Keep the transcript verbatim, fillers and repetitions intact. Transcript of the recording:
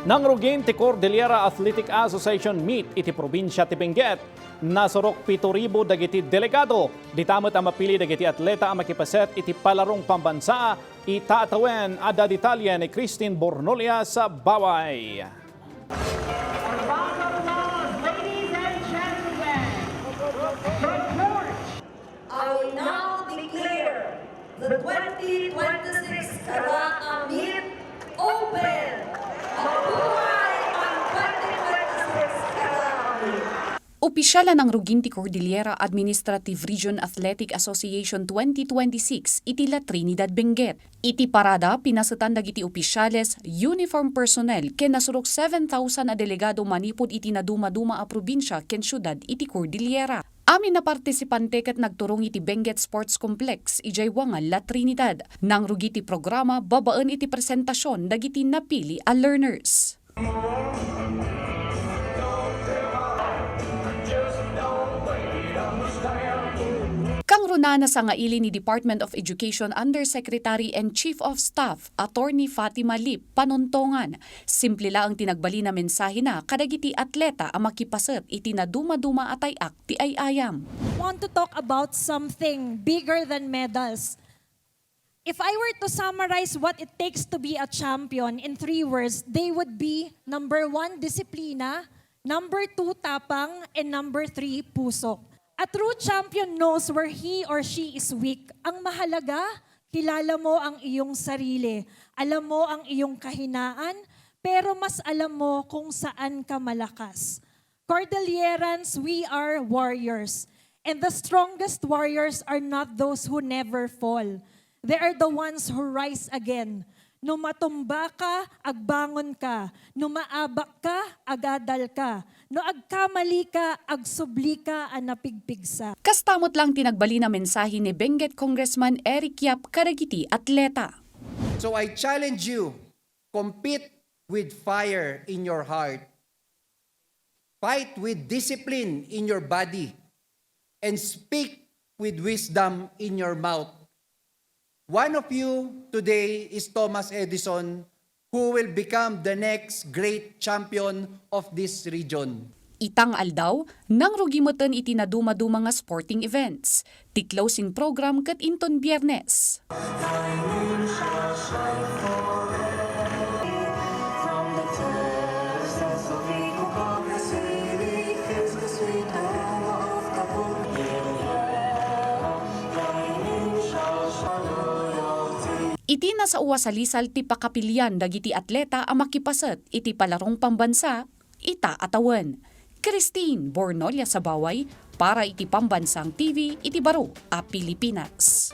Nangrugin ti Cordillera Athletic Association meet iti probinsia ti Benguet. Nasurok pito ribu dagiti delegado. Dita met a mapili dagiti atleta a makipaset iti palarong pambansa. Ita a tawen, adda detalye ni Christine Bornolia Sabaway. A round of applause, ladies and gentlemen. The court. I now declare the twenty twenty-six Kara a Meet open. Mabuhay ang twenty twenty-six Kara a Meet! Opisyal a nangrugin ti Cordillera Administrative Region Athletic Association twenty twenty-six iti La Trinidad, Benguet. Iti parada, pinasetan dagiti opisyales, uniform personnel, ken nasurok seven thousand a delegado manipud iti nadumaduma a probinsia ken siudad iti Cordillera. Amin a partisipante ket nagturong iti Benguet Sports Complex idiay Wangan, La Trinidad. Nangrugi ti programa babaen iti presentasion dagiti napili a learners. Kangruna, nasangaili ni Department of Education Undersecretary and Chief of Staff, Attorney Fatima Lip Panuntongan. Simple laeng ti nagbalin a mensahena kadagiti atleta a makipaset iti nadumaduma a tay-ak ti ay-ayam. Want to talk about something bigger than medals. If I were to summarize what it takes to be a champion in three words, they would be, number one, disiplina, number two, tapang, and number three, puso. A true champion knows where he or she is weak. Ang mahalaga, kilala mo ang iyong sarili. Alam mo ang iyong kahinaan, pero mas alam mo kung saan ka malakas. Cordillerans, we are warriors. And the strongest warriors are not those who never fall. They are the ones who rise again. No matumba ka, agbangon ka. No maabak ka, agadal ka. No agkamali ka, agsubli ka a napigpigsa. Kasta met laeng ti nagbalin a mensahe ni Benguet Congressman Eric Yap kadagiti atleta. So I challenge you, compete with fire in your heart. Fight with discipline in your body. And speak with wisdom in your mouth. One of you today is Thomas Edison, who will become the next great champion of this region. Ita nga aldaw, nangrugi metten iti nadumaduma nga sporting events. Ti closing program ket inton Biernes. Iti nasao a salisal ti pakapilian dagiti atleta a makipaset iti palarong pambansa, ita a tawen. Christine Bornolia Sabaway para iti Pambansang T V iti baro a Pilipinas.